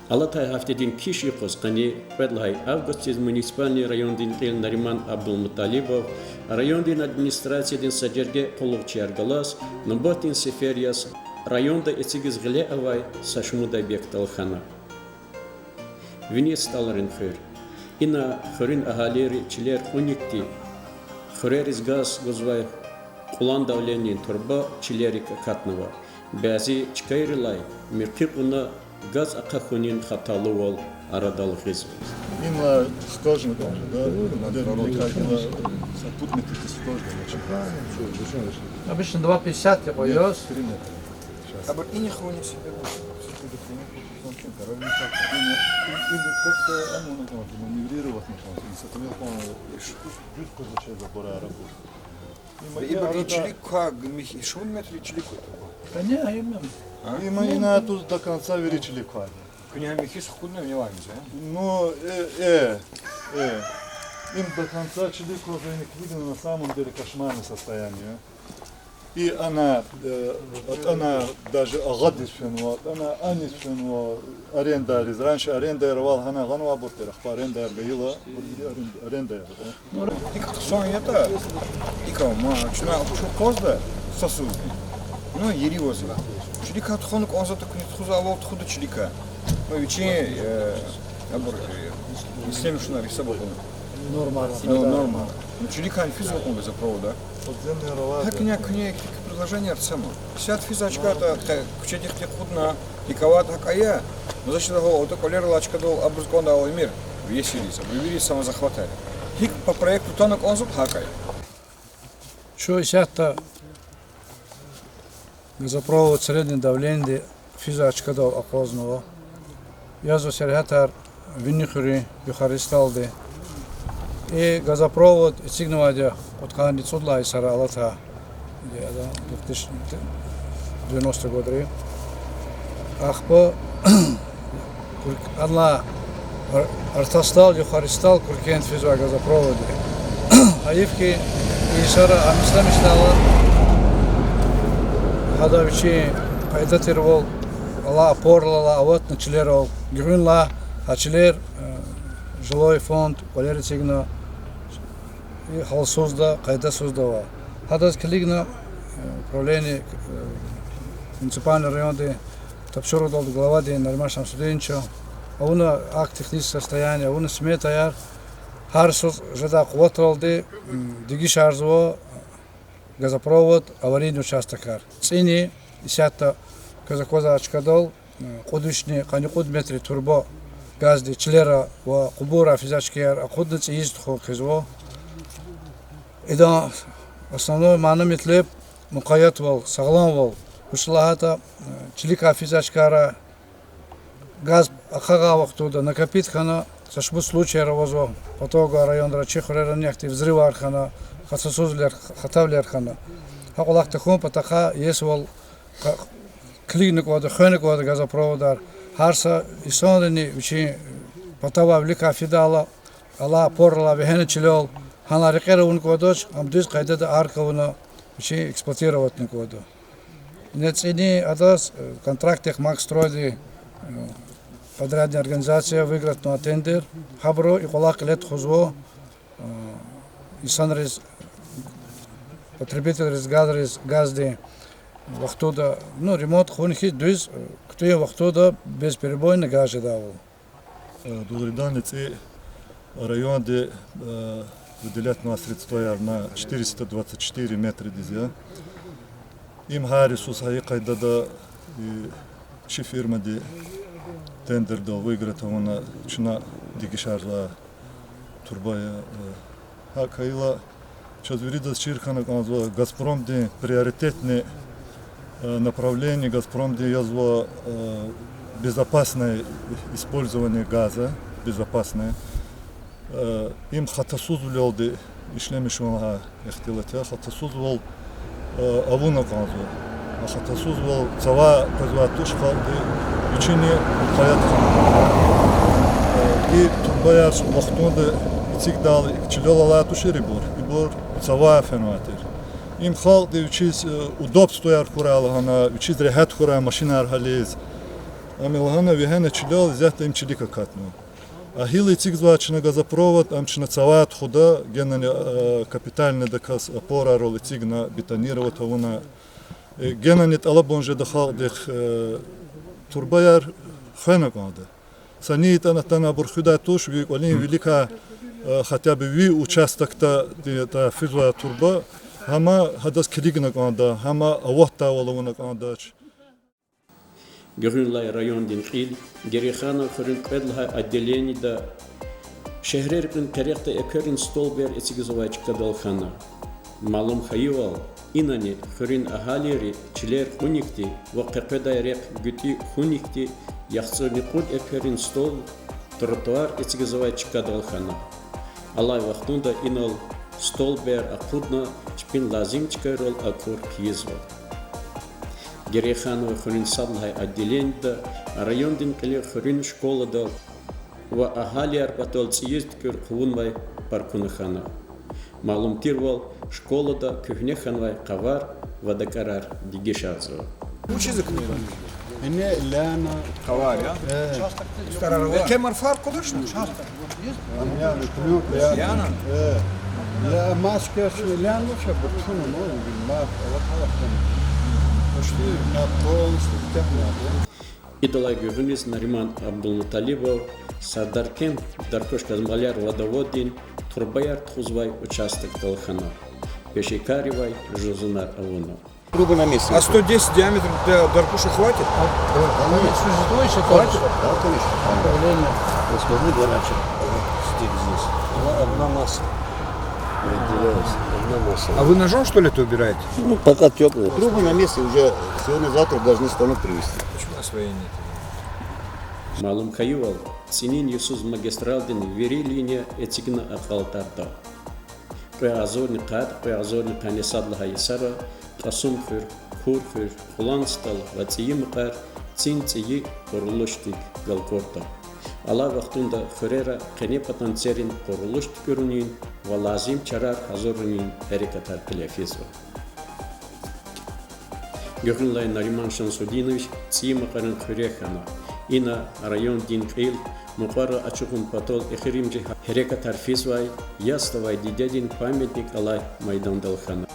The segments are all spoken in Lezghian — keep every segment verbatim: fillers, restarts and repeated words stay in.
Алатай гьафтедин киш юкъуз къени кьвед лагьай августдиз муниципальный райондин кьил Нариман Абдулмуталибов райондин администрациядин са жерге къуллугъчияр галаз нубатдин сефер яз районда эцигиз гъиле авай са шумуд объектдал хьана. Вини СтӀалрин хуьр. Ина хуьруьн агьалийри чилер кьуникди хуьрериз газ гузвай кьулан давленидин турба чилерик акатнава. Бязи чкайрилай муькуь кьуна газ ахъа хьунин хаталувал арадал гъизва. Инлай скважина кӀанзава, да, модель великая, инлай пуд метрдиз скважина, очень. Обычно два пятьдесят, типа, яз. Три метра. Щас. Абур ини хьуни себеб. Или как-то, а, ну, ну, там, маневрировать, ну, там, не с этого плана, э, ш-, ш-, жутко зачем забора работать. Ибур вири чилик ква, михьи, шумуд метр чилик ква турба? Да не, а именно. А? Има ина туз до конца вири чилик ква. Куьне гьам михьиз хкудна, не ваимиз, а? Ну, э, э, э. Им до конца чилик ква, за ина килигна, на самом деле кошмарное состояние. И ана, э, атӀана даже агъадиз фенва, атӀана аниз фенва арендайриз. Раньше арендаяр авал гьана гъанвайбур тир, ахпа арендаяр гайила, арен-, арендаяр, да. ИкӀ хъсан ятӀа, икӀ ама, чна чу къвазда сасуз. Ну, ери вази. Чиликай тухвана кӀанзаватӀа, куьне тухуз авал тухуда чиликай. Ну, вичин, э, абур, э, ислемишунар гьисаб авуна. Норма. Ну, норма. Ну, чиликай физ авун газопровода. Подземный рова. ГьакӀ ина куьне предложение артсама. Исятда физвай чкада, къе-, куьчедихъ акъудна, икӀ авайди гьакӀ я. Ну, значит, гьа, отӀа кӀвалер алай чкадал абуруз кӀанда уьмуьр. Весилиз, абур вири самозахватар. ГьикӀ по проекту атана кӀанзаватӀа, гьакӀ я. Чун исятда газопровод среднего давлениеди физвай чкадал акъвазнава. Язва сергьятар Вини хуьруьн, Юхаристалди. И газопровод эцигнавайди я кьудкъанни цӀуд лагьай йисара алатай, две тысячи девяностый годри. Ахпа Кур-, анлай Ар-, Артасдал, Юхаристал, Куркент физвай газопровод я. Гьайиф хьи, и йисара ам ишлемишдайла, гьада вичин къайда тирвал, алай опоралай аватна чилерал, гуьгъуьнлай гьа чилер, э, жилой фонд кӀвалер эцигна, и гьалсузда, къайдасузда ава. Гьадаз килигна, э, управление, э, муниципальный райондин тапшуругъдалди главадин Нариман Шамсудиновича, авуна акт технического состояния, авуна сметаяр, гьар йисуз жедай къуватралди, м, дегишарзава газопровод, аварийный участокар. ЦӀини исятда квез аквазвай чкадал, э, кьуд вишни къанни кьуд метр турба газди чилера ва къубурра физвай чкаяр акъудна цӀийиз тухун хъийизва. Идан основной мана-метлеб мукъаятвал, сагъламвал. Вучиз лагьайтӀа, э, чиликай физвай чкайра газ ахъа гъай вахтунда накопить хьана, са шумуд случаяр авазва, патав гвай районра, чи хуьрерани ахьтин взрывар хьана, хатасузвилер, хатавилер хьана. Гьа кӀвалах тахьун патахъай иесивал къа-, килигна кӀанда, хвена кӀанда газопроводар. Гьар са инсанрини вичин патавай виликай фидайла, алай опоралай вегьена чилел, гьанлай рекьер авуна кӀандач, ам дуьз къайдада арка авуна вичин эксплуатироватьна кӀанда. Ина цӀини адаз, э, контрактдихъ Макстройди, э, подрядная организация выигратьнава тендер. Гьабуру и кӀвалах кьиле тухузва, э, инсанриз, потребительриз газриз, газдин вахтунда, ну, ремонт хьун хьиз дуьз, э, кутуьн вахтунда безперебойно газ жедайвал. Э, дугъриданни цӀи районди, э, выделятьнавай средствояр на четыреста двадцать четыре метрдиз я. Им гьар йисуз гьа и къайдада, и чи фирмади тендердал выиграть авуна чна дегишарзавай турба я, э, гьакӀ хьайила, чаз виридаз чир хьана кӀанзава Газпромдин приоритетный, э, направление, Газпромди язва, э, безопасное использование газа, безопасное. Э, им хатасузвилелди ишлемишун лагьай ихтилат я, хатасузвал, э, авуна кӀанзава. А хатасузвал цавай къвезвай туш халкьди, вичини мукъаят хьана. Э, и турбаяр вахтунда эцигдайла чилел алай тушир ибур, ибур цавай фенвай тир. Им халкьди вичиз, э, удобствояр хьурай лагьана, вичиз регьят хьурай машинар гьализ. Ам лагьана, вегьена чилел, исятда им чилик акатна. А гьил эцигзавай чна газопровод, ам чна цавай тухуда, генани, э, капитальныйдаказ опорайрал эцигна, бетонировать авуна. Э, генани тӀалабун жеда халкьдихъ, э, турбаяр хвена кӀанда. Са ни ятӀани атана абур хуьдай туш, ви кӀвалин виликай, э, хотя бы ви участокда, э, физва турба, гьама гьадаз килигна кӀанда, гьама аватдайвал авуна кӀандач. Гуьгъуьнлай райондин кьил Герейханован хуьруьн кьвед лагьай отделениеда шегьре рекьин къерехда экверин столбаяр эцигзавай чкадал хьана. Малум хьайивал, инани хуьруьн агьалийри чилер кьуникди ва къекъведай рехъ гуьтӀуь хьуникди яхцӀурни кьуд экверин столб, тротуар эцигзавай чкадал хьана. Алай вахтунда инал столбаяр акъудна, чпин лазим чкайрал акӀур хъийизва. Герейханован хуьруьн сад лагьай отделениеда райондин кьилин хуьруьн школадал ва агьалияр патал цӀийиз туькӀуьр хъувунвай паркуна хьана. Малум тирвал, школада куьгьне хьанвай къавар ва дакӀарар дегишарзава. Учиза куьне. Ине Лена. Къавар, я? Э. Бес кемер фаркъ кудашна? Яна. Э. Ля маскешни Лена вообще бутуна, ну, бил мас, вот, вот. Почти на полностью тем надо. Идалай гуьгъуьниз Нариман Абдулмуталибов Сардаркент даркуш казмалар водоводдин турбаяр тухузвай участокдал хьана. Пешекарривай жузунар авуна. Трубы на месте. А сто десять диаметр для Даркуша хватит? Конечно. Существующий. Хватит? Да, конечно. Давление. Сквозной, горячий. Ага, сидит здесь. Одна, одна масса. Разделяется. Одна масса. А вы ножом, что ли, это убираете? Ну, пока тёплый. Трубы на месте, уже сегодня-завтра должны станок привезти. Почему освоение? Малум хьайивал, цӀинин йисуз магистралдин вири линия эцигна акьалтӀарда. Кьве агъзурни къад, кьве агъзурни къанни сад лагьай йисара Кьасумхуьр, Курхуьр, Кьулан СтӀал ва ЦӀийи Мукьвара цин цӀийи къурулушдик галкӀурда. Алай вахтунда хуьрера къенепатан церин къурулуш туькӀуьрунин ва лазим чарар гьазурунин гьерекатар кьиле физва. Гуьгъуьнлай Нариман Шамсудинович ЦӀийи Мукьварин хуьре хьана. Ина райондин кьил Мукьвара ачухун патал эхиримжи гьерекатар физвай, ясдавай дидедин памятник алай майдандал хьана.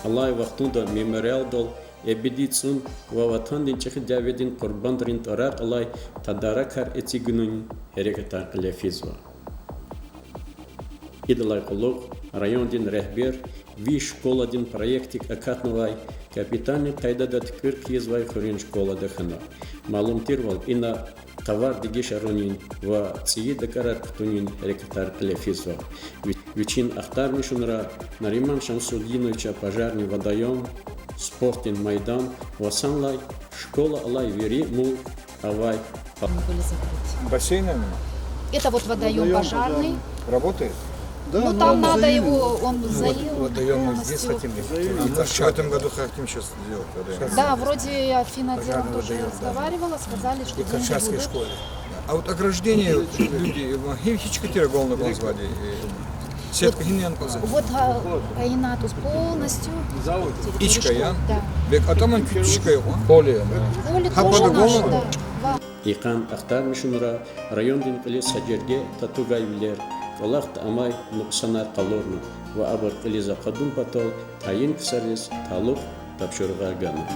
Алай вахтунда мемориалдал эбеди цӀун ва Ватандин ЧӀехи дяведин къурбандрин тӀварар алай тадаракар эцигунин гьерекатар кьиле физва. Идалай кьулухъ райондин регьбер виш школадин проектдик акатнавай, капитальный къайдада туькӀуьр хъийизвай хуьруьн школада хьана. Малум тирвал, ина къавар дегишарунин ва цӀийи дакӀарар кутунин гьерекатар кьиле физва. Ви-, вичин ахтармишунра Нариман Шамсудиновича пожарный водоём, спортдин майдан ва санлай школа алай вири мулк авай. Бассейнами? Это вот водоём пожарный. Работает? Ну, там надо его, он заил полностью. Водоём мы здесь хотим. И в этом году хотим сейчас сделать водоём. Да, вроде я финотделом тоже разговаривала, сказали, что деньги будут. И к Аршакской школе. А вот ограждение, люди, гьи-, гьич катера головна гонзавайди, сетка гьинин кваза? Вот, а, кайинатус полностью. Ичка, я? Да. Бек атаман куьтишка я. Поле. Поле тоже наше, да. Икъан ахтармишунра райондин кьилиз са жерге татугайвилер, кӀвалахда амай нукьсанар къалурна ва абур кьилиз акъудун патал тайин ксариз талукь тапшуругъар гана.